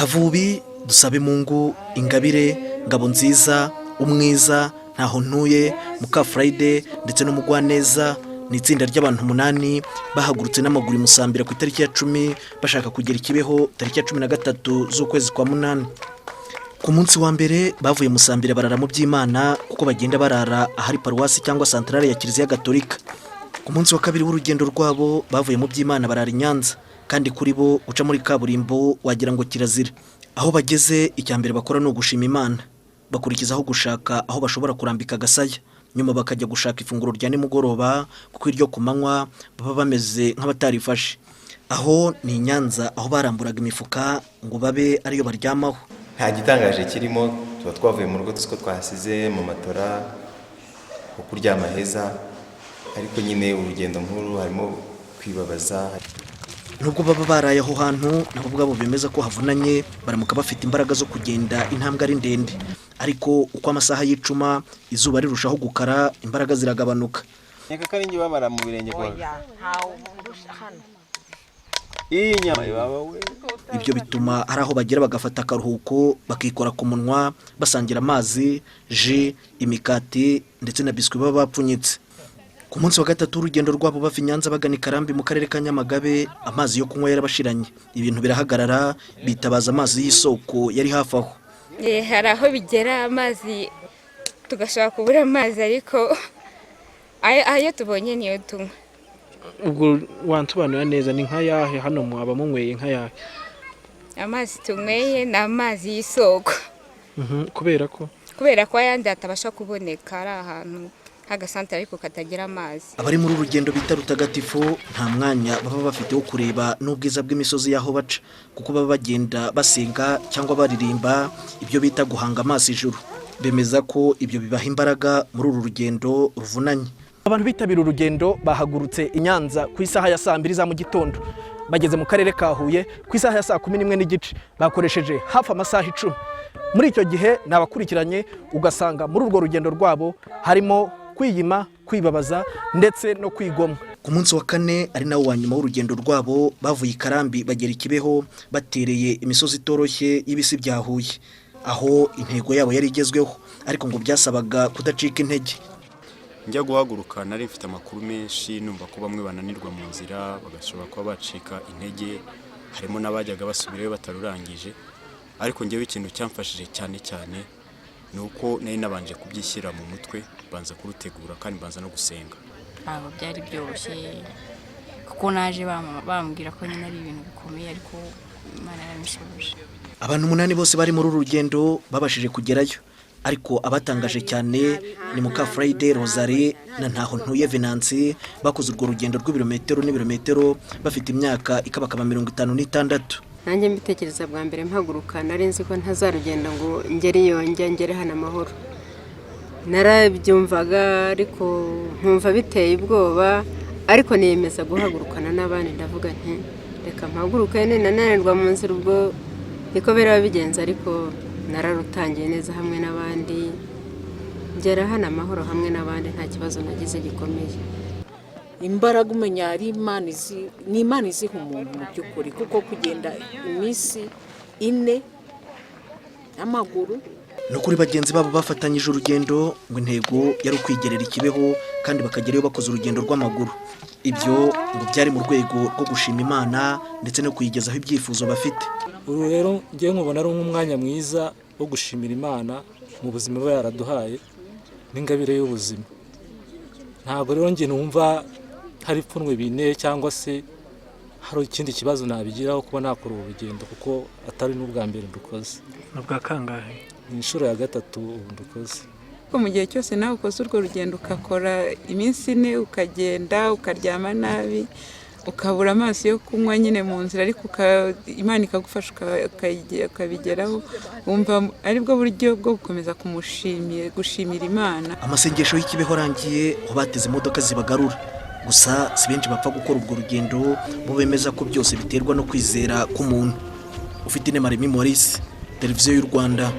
Kavubi, Dusabemungu, Ingabire, Ngabonziza, Umwiza, Ntaho Ntuye, Mukafurayide ndetse n'Umugwaneza ni itsinda ry'abantu umunani bahagurutse n'amaguru i Musambira ku itariki ya 10, bashaka kugera i Kibeho tariki ya 13 z'ukwezi kwa munani. Ku munsi wa mbere bavuye Musambira barara mu Byimana, kuko bagenda barara ahari paruwasi cyangwa santarare ya Kiliziya Gatolika. Ku munsi wa kabiri w'urugendo rwabo bavuye mu Byimana barara i Nyanza, kandi kuri bo uca muri kaburimbo wagira ngo kirazira. Aho bageze, icya mbere bakora ni ugushima Imana, bakurikizaho gushaka aho bashobora kurambika agasaya, nyuma bakajya gushaka ifunguro rya nimugoroba, kuko iryo ku manywa baba bameze nk'abatarifashe. Aho ni i Nyanza, aho baramburaga imifuka ngo babe ariyo baryamaho. Nta gitangaje kirimo, tuba twavuye mu rugo tuzi ko twahasize mu matora ho kuryama heza, ariko nyine urugendo nk'uru harimo kwibabaza. Nubwo baba baraye aho hantu, nabo ubwabo bemeza ko havunanye, baramuka bafite imbaraga zo kugenda intambwe ari ndende, ariko uko amasaha y'icuma, izuba rirushaho gukara, imbaraga ziragabanuka. Nkeka ko ari njye ubabara mu birenge kwa Oya, ntawe undusha hano. Iyi nyama baba we. Ibyo bituma hari aho bagera bagafata akaruhuko, bakikora ku munwa, basangira amazi, ji, imikati ndetse na biswi baba bapfunyitse. Ku munsi wa gatatu w'urugendo rwabo bava i Nyanza bagana i Karambi mu karere ka Nyamagabe, amazi yo kunywa yarabashiranye, ibintu birahagarara, bitabaza amazi y'isoko yari hafi aho. Hari aho bigera amazi tugashobora kubura amazi, ariko ayo tubonye niyo tunywa. Ubwo wansobanurira neza, ni nk'ayahe hano mwaba munyweye, nk'ayahe? Amazi tunyweye ni amazi y'isoko. Kubera ko? Kubera ko ayandi atabasha kuboneka, ari ahantu h'agasantere ariko katagira amazi. Abari muri uru rugendo bita rutagatifu nta mwanya baba bafite wo kureba n'ubwiza bw'imisozi y'aho baca, kuko baba bagenda basenga cyangwa baririmba, ibyo bita guhanga amaso ijuru. Bemeza ko ibyo bibaha imbaraga muri uru rugendo ruvunanye. Abantu bitabira urugendo bahagurutse i Nyanza ku isaha ya saa 2 za mu gitondo, bageze mu karere ka Huye ku isaha ya saa 11:30. Bakoresheje hafi amasaha 10. Muri icyo gihe ni abakurikiranye, ugasanga muri urwo rugendo rwabo harimo kwiyima, kwibabaza ndetse no kwigomwa. Ku munsi wa kane, ari nawo wa nyuma w'urugendo rwabo, bavuye i Karambi bagera i Kibeho batereye imisozi itoroshye y'ibisi bya Huye, aho intego yabo yari igezweho, ariko ngo byasabaga kudacika intege. Njya guhaguruka nari mfite amakuru menshi, numva ko bamwe bananirwa mu nzira, bagashobora kuba bacika intege, harimo n'abajyaga basubirayo batarurangije. Ariko ngewe ikintu cyamfashije cyane cyane ni uko nari nabanje kubyishyira mu mutwe, banza kurutegura kandi banza no gusenga. Ntabwo byari byoroshye, kuko naje bambwira ko nyine ari ibintu bikomeye, ariko Imana yarabishoboje. Abantu umunani bose bari muri uru rugendo babashije kugerayo, ariko abatangaje cyane ni Mukafurayide Rosalie na Ntaho Ntuye Venansi, bakoze urwo rugendo rw'ibirometero n'ibirometero bafite imyaka ikabakaba 56. Nanjye mbitekereza bwa mbere mpaguruka, nari nzi ko ntazarugenda ngo ngere iyo njya, ngere hano amahoro. Narabyumvaga ariko nkumva biteye ubwoba, ariko niyemeza guhagurukana n'abandi. Ndavuga nti: "Reka mpaguruke, ninananirwa mu nzira ubwo niko biraba bigenze." Ariko nararutangiye neza hamwe n'abandi, ngera hano amahoro hamwe n'abandi, nta kibazo nagize gikomeye. Imbaraga umenya ari Imana izi, ni Imana iziha umuntu mu by'ukuri, kuko kugenda iminsi 4 n'amaguru. No kuri bagenzi babo bafatanyije urugendo, ngo intego yari ukwigerera i Kibeho kandi bakagerayo bakoze urugendo rw'amaguru. Ibyo ngo byari mu rwego rwo gushima Imana ndetse no kuyigezaho ibyifuzo bafite. Uru rero ngewe nkubona ari nk'umwanya mwiza wo gushimira Imana mu buzima iba yaraduhaye n'ingabire y'ubuzima. Ntabwo rero njye numva hari ipfunwe binteye cyangwa se hari ikindi kibazo nabigiraho kuba nakora ubu rugendo, kuko atari n'ubwa mbere ndukoze. Ni ubwa kangahe? Ni inshuro ya gatatu ubu ndukoze. Ko mu gihe cyose nawe ukoze urwo rugendo, ugakora iminsi 4, ukagenda ukaryama nabi, ukabura amazi yo kunywa nyine mu nzira, ariko Imana ikagufasha ukabigeraho, wumva aribwo buryo bwo gukomeza kumushimira, gushimira Imana. Amasengesho y'i Kibeho arangiye, aho bateze imodoka zibagarura. Gusa si benshi bapfa gukora urwo rugendo, bo bemeza ko byose biterwa no kwizera k'umuntu. Ufite inema Remy Maurice, Televiziyo y'u Rwanda.